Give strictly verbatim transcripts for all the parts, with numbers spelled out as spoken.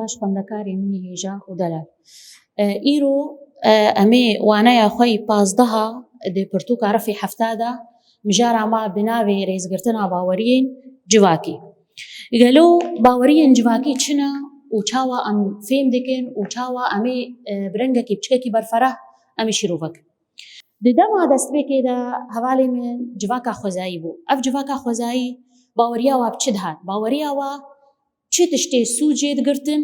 Baş xwendekarê min ê hêja û delal. E, îro, e, em ê waneya xwe yî pazdeha di pirtûka refê hefta de mijara me bi navê rêzgirtina baweriyên civakî. Gelo baweriyên civakî çi ne û çawa em fêm dikin û çawa em ê, e, bi rengekî piçkekî berfereh em ê şîrove kin? Di dema destpêkê de hevalê min civaka xwezayî bû. Ev civaka xwezayî baweriya wa bi çi dihat? Baweriya wa çi tiştê sûc jê digirtin,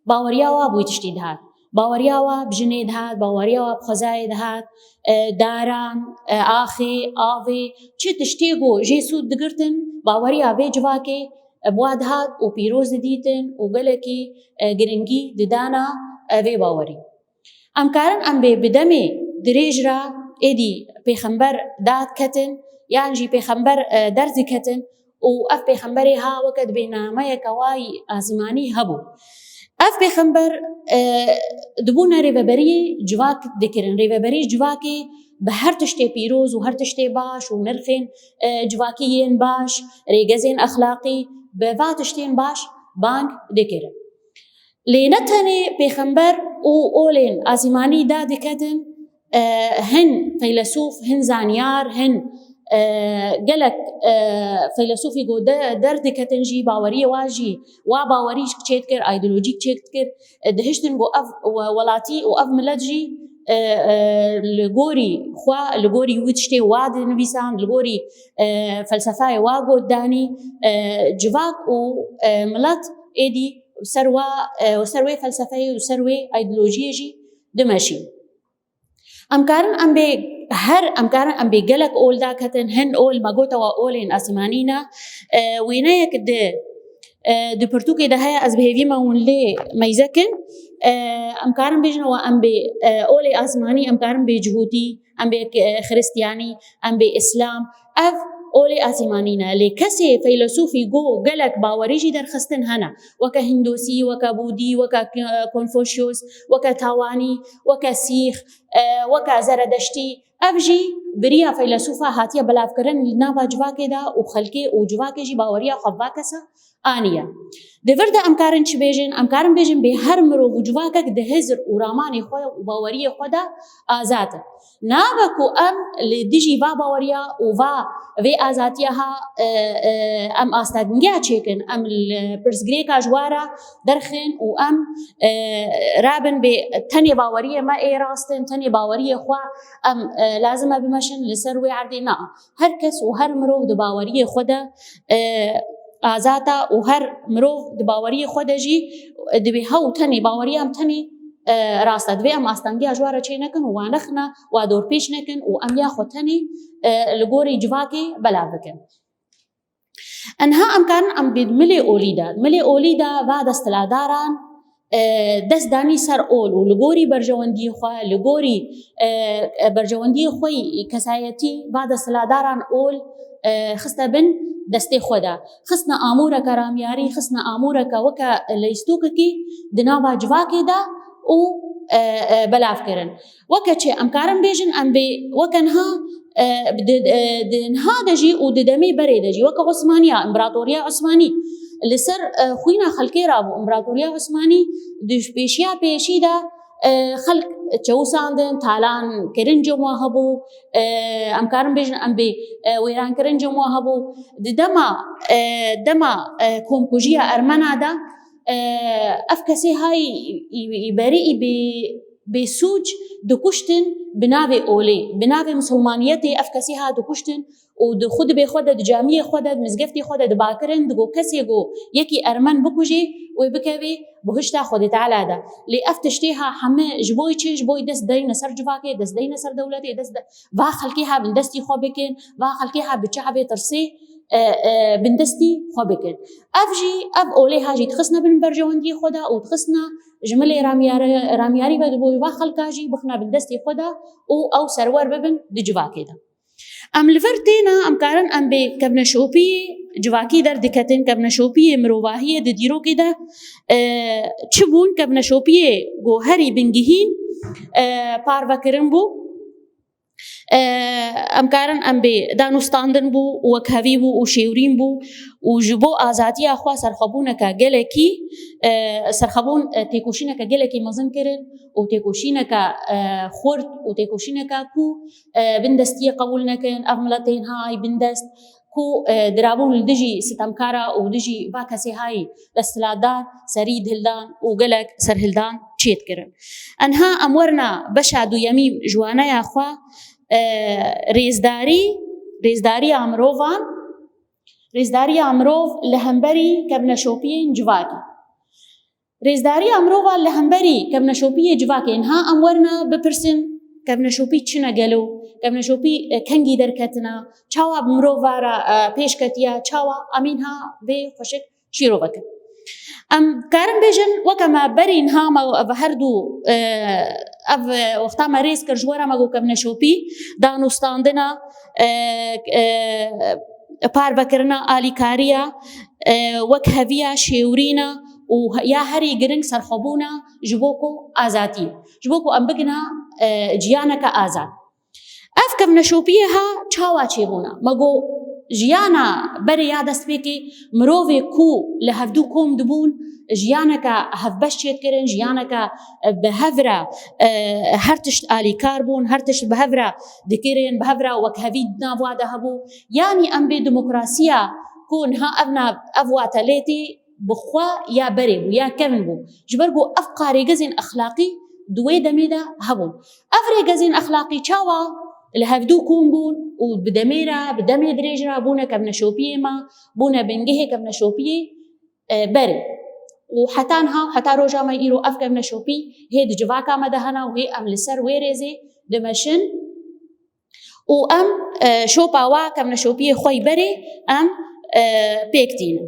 baweriya wa bi wî tiştî dihat. Baweriya wa bi jinê dihat, baweriya wa bi xwezayê dihat, e, daran, e, axê, avê, çi tiştê ku jê sûd digirtin, baweriya vê civakê, e, bi wa dihat û pîroz didîtin û gelekî, e, giringî didana, e, vê bawerî. Em karin em bê bi demê dirêj re êdî pêxember dadiketin, yan jî pêxember, e, derdiketin û ev pêxemberê ha weke dibê nameyeke wa yî asîmanî hebû. Ev pêxember, e, dibûne rêveberiyê civak dikirin. Rêveberî civakê bi her tiştê pîroz û her tiştê baş û nirxên, e, civakî yên baş, rêgezên exlaqî, bi va tiştên baş bang dikirin. Lê ne tenê pêxember û olên asîmanî dadiketin, e, hin feylesûf, hin zanyar, hin, e, gelek, e, feylesûfî ku de-, derdiketin jî, baweriyê wa jî, wa bawerî çêdikir, aydolojîk çêdikir, e, dihiştin ku ev we-, welatî û ev milet jî, e, e, li gorî xwe, li gorî wî tiştê wa dinivîsan, li gorî, e, felsefeyê wa got danî, e, civak û, e, milet êdî ser wa, e, ser wê felsefeyê û ser wê aydolojiyê jî dimeşîn. Em karin em bê her, em karin em bê gelek ol daketin, hin ol me gote wa olên asîmanî ne. E, wêneyek di, e, di pirtûkê de heye, ez bi hêvî me hûn lê meyze kin. E, em karin bêjin wa em bê, e, olê asîmanî, em karin bê cihûdî, em bê, e, xiristiyanî, em bê îslam. Ev olê asîmanî ne. Lê kesê feylesûfî go gelek bawerî jî derxistin hene. Weke Hindosî, weke Bûdî, weke, e, Konfoşyos, weke Tawanî, weke Sîx, e, weke Zeredeştî. Ev jî bi riya feylesûfa hatiye belavkirin li nava civakê de û xelkê û civakê jî baweriya xwe va kesa aniye. Di vir de em karin çi bêjin? Em karin bêjin bê her mirov û civakek di hizir û ramanê xwe û baweriyê xwe de azad in. Nabe ku em li dijî va baweriya û va vê azatiya ha, e, e, em astengiya çêkin, em li pirsgirêka ji wa re derxin û em, e, rabin bê tenê baweriyê me ê rast in, tenê baweriyê xwe em, e, lazim e bimeşin li ser wê erdê. Na, her kes û her mirov di baweriyê xwe de, e, azad e û her mirov di baweriyê xwe de jî dibê hew tenê baweriya em tenê, e, rast e. Divê em astengiya ji wa re çê nekin û wa nexine, wa dorpêç nekin û em ya xwe tenê, e, li gorî civakê belav bikin. Enha em karin em bê milê olî de, milê olî de va desthiladaran, e, dest danî ser ol û li gorî berjewendiyê xwe, li gorî, e, e, berjewendiyê xwe yî kesayetî va desthiladaran ol, e, xiste bin destê xwe de. Xistine amûreke ramyarî, xistine amûreke weke leystokekî di nava civakê de û, e, e, belav kirin. Weke çi em karin bêjin, em bê weke niha, e, di, e, di niha de jî û di demê berê de jî, weke Osmaniya, Împaratoriya Osmanî li ser, e, xwîna xelkê rabû. Împaratoriya Osmanî di pêşiya pêşî de, e, xelk çewisandin, talan kirin cem wa hebû, e, em karin bêjin, em bê, e, wêran kirin cem wa hebû. Di dema, e, dema, e, komkujiya Ermena de, e, ev kesê hay î, î, î berî î bê, bê sûc dikuştin bi navê olê, bi navê misilmaniyetê ev kesê ha dikuştin û di xwe dibê xwe de, di camiyê xwe de, di mizgeftê xwe de dibakirin, digo kesê go yekî Ermen bikujê, wê bikevê buhişta Xwedê Teala de. Lê ev tiştê ha heme ji bo çi? Ji bo dest deyne ser civakê, dest deyne ser dewletê, dest de, va xelkê ha bin destî xwe bikin, va xelkê ha bi çavê tirsê, e, e, bindestî xwe bikin. Ev jî, ev olê ha jî dixistine bin berjewendiyê xwe de û dixistine ji milê ramyare-, ramyarî ve di bo va xelka jî bixine bin destê xwe de û ew serwer bibin di civakê de. Em li vir têne, em karin em bê kevneşopiyê civakî derdiketin, kevneşopiyê mirovahiyê di dîrokê de, e, çi bûn? Kevneşopiyê goherî bingihîn, e, parve kirin bû. Em karin em bê danûstandin bû û wekhevî bû û şêwrîn bû û ji bo azadiya xwe serxwebûneke gelekî, serxwebûn, têkoşîneke gelekî mezin kirin û têkoşîneke xurt û têkoşîneke ku bindestiyê qebûl nekin, ev miletên hay bindest ku dirabûn li dijî sitemkara û dijî va kesê hay desthilatdar serî dihildan û gelek serhildan çêdikirin. Enha em werna beşa duyemî ji waneya xwe, rêzdarî, rêzdariya mirovan, rêzdariya mirov li hemberî kevneşopiyên civakî. Rêzdariya mirovan li hemberî kevneşopiyê civakê. Enha em werna bipirsin, kevneşopî çi ne gelo? Kevneşopî kengî derketina? Çawa bi mirov ve re pêş ketiya? Çawa? Em înha vê xweşik şîrove kin. Em karin bêjin, weke me berî niha me ev her du, ev wexta me rêz kir ji we re me got kevneşopî, danûstandina, parvekirina alîkariya, wekheviya şêwrîna û ya herî giring serxwebûna ji bo ku azadî, ji bo ku em bigina ciyaneke azad. Ev kevneşopiyê ha çawa çêbûna? Me got, jiyana berê ya destpêkê mirovê ku li hevdû kom dibûn, jiyaneke hevbeş çêdikirin, jiyaneke bi hev re, e, her tişt alîkar bûn, her tişt bi hev re dikirin, bi hev re wekhevî di nav wa de hebû. Yanî em bê demokrasiya ku niha ev nav, ev wate lê tê, bi xwe ya berê bû, ya kevn bû. Ji ber ku ev qa rêgezên exlaqî di wê demê de hebûn. Ev rêgezên exlaqî çawa li hevdû kom bûn û bi demê re, bi demê dirêj re bûne kevneşopiyê me, bûne bingehê kevneşopiyê, e, berê. Û heta niha, heta roja me îro ev kevneşopî hê di civaka me de hene û hê em li ser wê rêzê dimeşin. Û em, e, şopa wa kevneşopiyê xwe yî berê em, e, pêk tînin.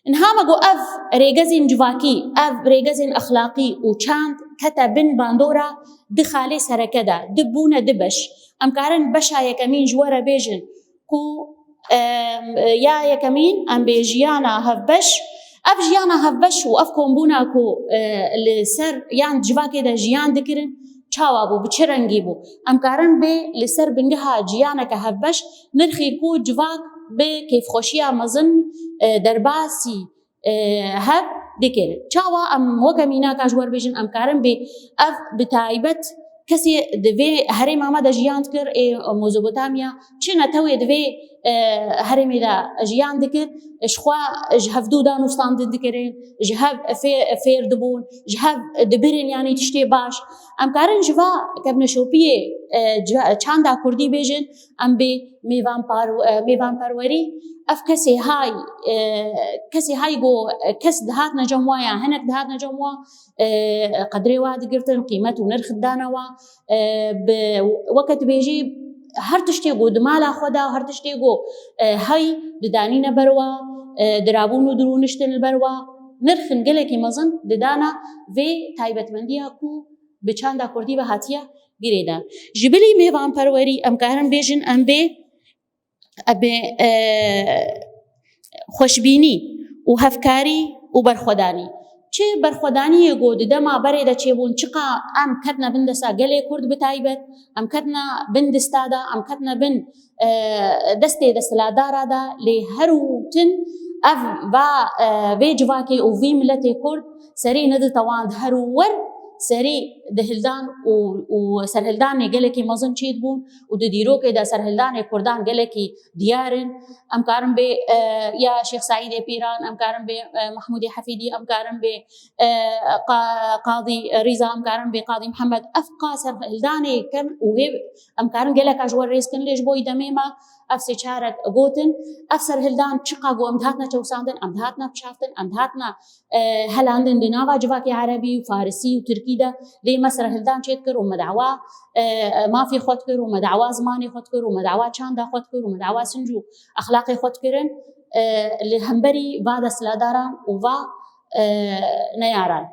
Niha me got ev rêgezên civakî, ev rêgezên exlaqî û çand kete bin bandora di xalê sereke de, di bûne di beş. Em karin beşa yekemîn ji we re bêjin ku, e, ya yekemîn em bê jiyana hevbeş, ev jiyana hevbeş û ev kombûna ku, e, li ser yan civakê de jiyan dikirin, çawa bû, bi çi rengî bû? Em karin bê li ser bingeha ciyaneke hevbeş nirxîn ku civak bi kêfxweşiya mezin, e, derbasî, e, hev dikirin. Çawa em weke mînaka ji we re bêjin, em karin bê ev bi taybet kesê di vê herêma me de jiyan dikir, ê Mezopotamya, çi netewê di vê, e, herêmê de jiyan dikir, ji xwe ji hevdû danûstandin dikirin, ji hev fê-, fêr dibûn, ji hev dibirin, yanî tiştê baş. Em karin ji va kevneşopiyê, e, ci-, çanda kurdî bêjin, em bê mêvan par-, e, mêvanperwerî, ev kesê hay, e, kesê hay go, e, kes dihatne cem wa ya hinek dihatne cem wa, e, qedrê wa digirtin, qîmet û nirx didane wa, e, bi, weke tu bêjî, her tiştê ku di mala xwe de, her tiştê ku, e, hey didanîne ber wa, e, dirabûn û dirûniştin li ber wa, nirxin gelekî mezin didana vê taybetmendiya ku bi çanda kurdî ve hatiye girêdan. Ji bilî mêvanperwerî em karin bêjin em bê, em bê, e, xweşbînî û hevkarî û berxwedanî. Çi berxwedaniyê ku di dema berê de çêbûn, çiqa em ketine bin desta gelê Kurd bi taybet, em ketine bin dista de, em ketine bin, e, destê desthilatdara de, lê her û tin ev va, e, vê civakê û vî miletê Kurd serî neditewand her û wer serî dihildan û, û serhildanê gelekî mezin çêdibûn û di dîrokê de serhildanê Kurdan gelekî diyar in. Em karin bê, e, ya Şêx Seîdê Pîran, em karin bê, e, Mehmûdê Hefîdî, em karin bê, e, Qa-, Qadî Rîza, em karin bê Qadî Mihemed. Ev qa serhildanê kem û hê em karin geleka ji we rêz kin, lê ji bo demê me ev sê çarek gotin. Ev serhildan çiqa ku em dihatne çewsandin, em dihatne bişaftin, em dihatne e, helandin di nava civakê erebî û farisî û tirkî de lê me serhildan çêdikir û me dawa, e, mafê xwe dikir û me dawa zimanê xwe dikir û me dawa çanda xwe dikir û me dawa sinc û exlaqê xwe dikirin, e, li hemberî va desthilatdaran û va, e, neyaran.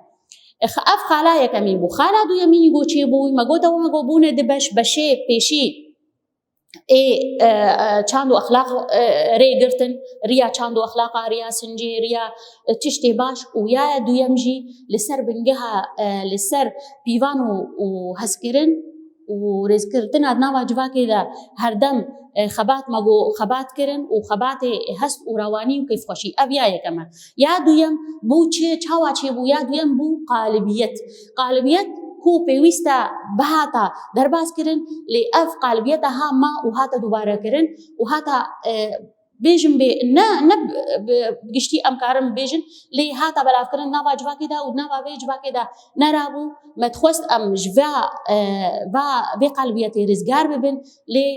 E, x-, ev xala yekemîn bû. Xala duyemîn go çê bû, me gote we me go bûne di beş, beşê pêşî ê, e, e, çand û exlaq, e, rê girtin, riya çand û exlaqa, riya sincê, riya, e, tiştê baş û ya duyem jî li ser bingeha, e, li ser pîvan û, û hezkirin û rêzgirtina di nava civakê de herdem, e, xebat me got, xebat kirin û xebatê hest û rewanî û kêfxweşî. Ev ya yekem e. Ya duyem bû çi, çawa çêbû? Ya duyem bû qalibiyet. Qalibiyet ku pêwîst e bihata derbas kirin, lê ev qalibiyeta ha ma û hate dubare kirin û hata, e, bêjin bê, ne, ne bi, bi giştî em karin bêjin, lê hata belavkirin nava civakê de û nava vê civakê de nerabû. Me dixwest em ji va, e, va vê qalibiyetê rizgar bibin, lê,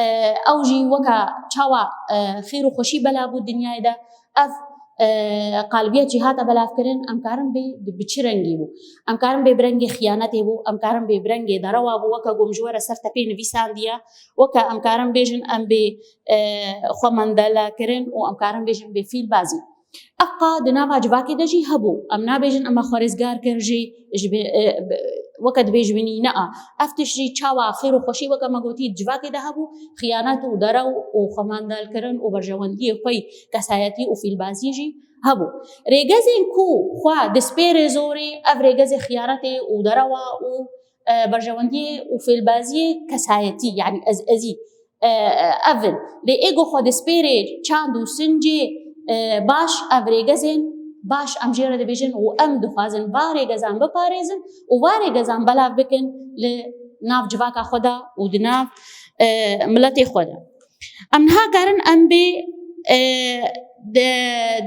e, ew jî weke çawa, e, xêr û xweşî belav bû dinyayê de, ev, e, qalibiyet jî hate belavkirin, em karin bê bi çi rengî bû? Em karin bê bi rengê xiyanetê bû, em karin bê bi rengê derewa bû, weke ku min ji we re ser tepê nivîsandiye, weke em karin bêjin em bê, e, xwe mendele kirin û em karin bêjin bê fîlbazî. Ev qa di nava civakê de jî hebû. Em nabêjin em xwe rizgar kir jî ji bê, e, weke dibêjibînî, ne a. Ev tişt jî çawa xêr û xweşî weke me gotî civakê de hebû, xiyanet û derew û xwemandalkirin û berjewendiyê xwe yî kesayetî û fîlbazî jî hebû. Rêgezên ku xwe dispêrê zorê, ev rêgezê xiyanetê û derewa û, e, berjewendiyê û fêlbaziyê kesayetî, yanî ez ezî, e, e, ev in. Lê ê ku xwe dispêrê çand û sincê, e, baş, ev rêgezên baş em jê re dibêjin û em dixwazin va rêgezan biparêzin û va rêgezan belav bikin li nav civaka xwe de û di nav, e, miletê xwe de. Em niha karin em bê, e, di,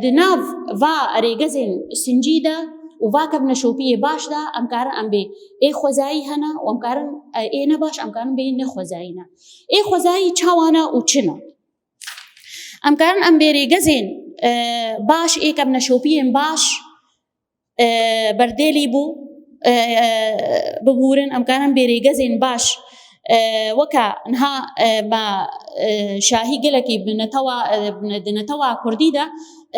di nav va rêgezên sincî de û va kevneşopiyê baş de em karin em bê ê xwezayî hene û em karin, e, ê nebaş em karin bê nexwezayî ne. Ê xwezayî çawa ne û çi ne? Em karin em bê rêgezên, e, baş, ê kevneşopiyên baş, e, berdêlî bû, e, e, bibûrin, em karin bê rêgezên baş, e, weke niha, e, me, e, şahî gelekî bi netewa, e, di netewa kurdî de,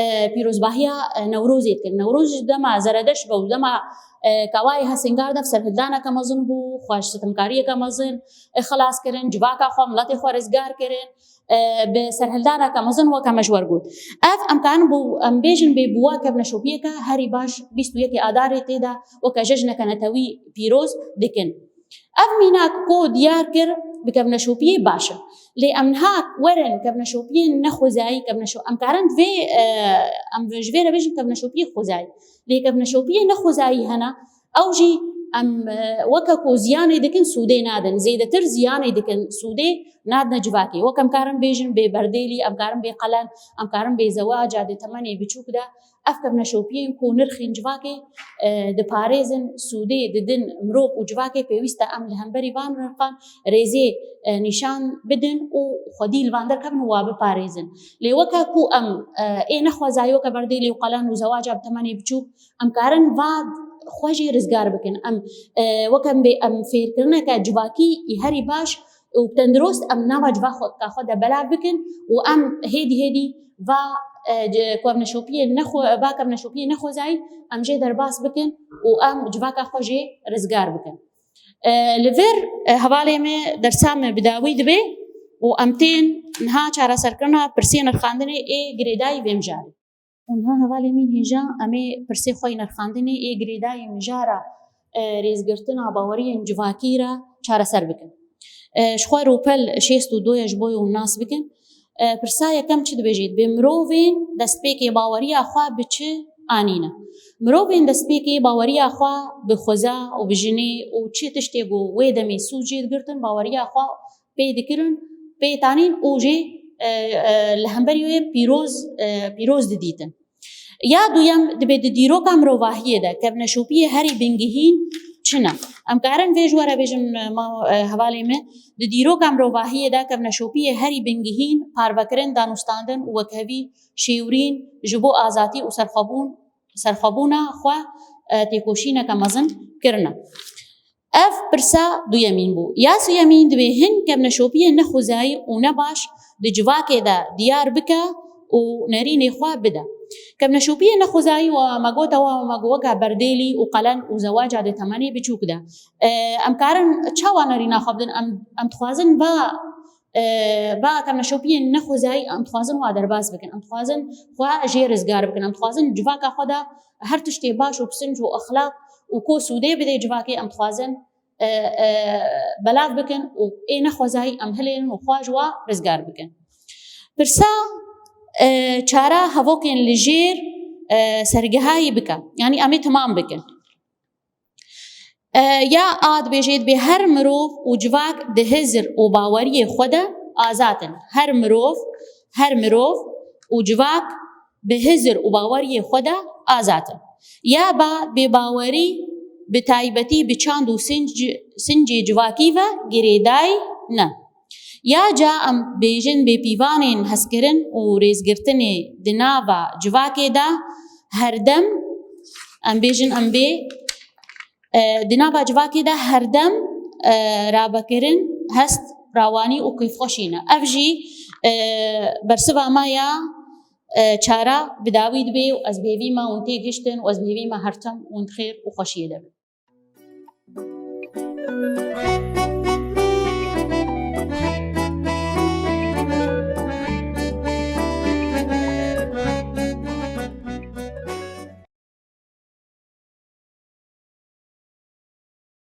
e, pîrozbahiya, e, Newrozê dikin. Newroz ji dema Zeredeşt ve û dema, e, Kawayê Hesêngar de bi serhildaneke mezin bû, xwe ji sitemkariyeke mezin, e, xilas kirin, civaka xwe, miletê xwe rizgar kirin. E, bi serhildaneke mezin weke me ji we re got. Ev em karin bû, em bêjin bê bûwa kevneşopiyeke herî baş bîst û yekê Adarê tê de weke cejneke netewî pîroz dikin. Ev mînak ku diyar kir bi kevneşopiyê baş e. Lê em niha werin kevneşopiyên nexwezayî, kevneşo-, em karin vê, e, em ji vê re bêjin kevneşopiyê xwezayî. Lê kevneşopiyê nexwezayî hene, ew jî em, e, weke ku ziyanê dikin, sûdê nadin. Zêdetir ziyanê dikin, sûdê nadine civakê. Wek em karin bêjin bê berdêlî, em karin bê qelen, em karin bê zewaca di temenê biçûk de. Ev kevneşopiyên ku nirxên civakê, e, diparêzin, sûdê didin mirov û civakê, pêwîst e em li hemberî van nirxan rêzê, e, nîşan bidin û xwedî li van derkevin û wa biparêzin. Lê weke ku em, e, ê nexwezayî weke berdêlî û qelen û zewaca bi temenê biçûk, em karin va xwe jî rizgar bikin. Em, e, weke em bê, em fêrkirineke civakî yî herî baş û tendirost em nava civaka xwe de belav bikin û em hêdî hêdî va, e, ce-, kevneşopiyê nexwe-, va kevneşopiyê nexwezayî em jê derbas bikin û em civaka xwe jê rizgar bikin. E, li vir, e, hevalê me dersa me bi dawî dibe û em tên niha çareserkirina pirsê nirxandinê ê girêdayî vê mijarê. Û niha hevalê min hêja em ê pirsê xwe yê nirxandinê ê girêdayî mijara, e, rêzgirtina baweriyên civakî re çareser bikin. E, ji xwe rûpel şêst û du ye ji bo hûn nas bikin. E, pirsa yekem çi dibêje? Dibê mirovên destpêkê baweriya xwe bi çi anîne? Mirovên destpêkê baweriya xwe bi xweza û bi jinê û çi tiştê ku wê demê sûc jê digirtin, baweriya xwe pê dikirin, pê tanîn û jê, e, e, li hemberî wê pîroz, e, pîroz didîtin. Ya duyem, dibê di dîroka mirovahiyê de kevneşopiyê herî bingehîn çi ne? Em karin vê ji we re bêjin, e, ma, e, hevalê me, di dîroka mirovahiyê de kevneşopiyê herî bingehîn parvekirin, danûstandin û wekhevî şêwirîn ji bo azatî û serxwebûn, serxwebûna xwe, e, têkoşîneke mezin kirine. Ev pirsa duyemîn bû. Ya sêyemîn, divê hin kevneşopiyên nexwezayî û nebaş di civakê de diyar bike û nerînê xwe bide. Kevneşopiyên nexwezayî, wa me gote, wa me got, weke berdêlî û qelen û zewaca di temenê biçûk de. E, em karin çawa nerîna xwe bidin? Em, em dixwazin va, e, va kevneşopiyên nexwezayî, em dixwazin wa derbas bikin. Em dixwazin xwe jê rizgar bikin. Em dixwazin civaka xwe de her tiştê baş û pisinc û exlaq û ku sûdê bidê civakê, em dixwazin, e, e, belav bikin û ê nexwezayî em hilênin û xwe ji wa rizgar bikin. Pirsa, e, çara hevokên li jêr, e, sergihayî bike. Yanî em ê temam bikin. E, ya A dibêje, dibê her mirov û civak di hizir û baweriyê xwe de azad in. Her mirov, her mirov û civak bi hizir û baweriyê xwe de azad in. Ya ba bêbawerî bi taybetî bi çand û sinc-, sincê civakî ve girêdayî ne. Ya ca em bêjin bêpîvanên hezkirin û rêzgirtinê di nava civakê de herdem, em bêjin em bê, e, di nava civakê de herdem, e, rabekirin hest, rawanî û kêfxweşî ne. Ev jî, e, bersiva me ya, e, çara bi dawî dibe û ez bi hêvî me hûn têgihiştin û ez bi hêvî me her tim hûn di xêr û xweşiyê de bin.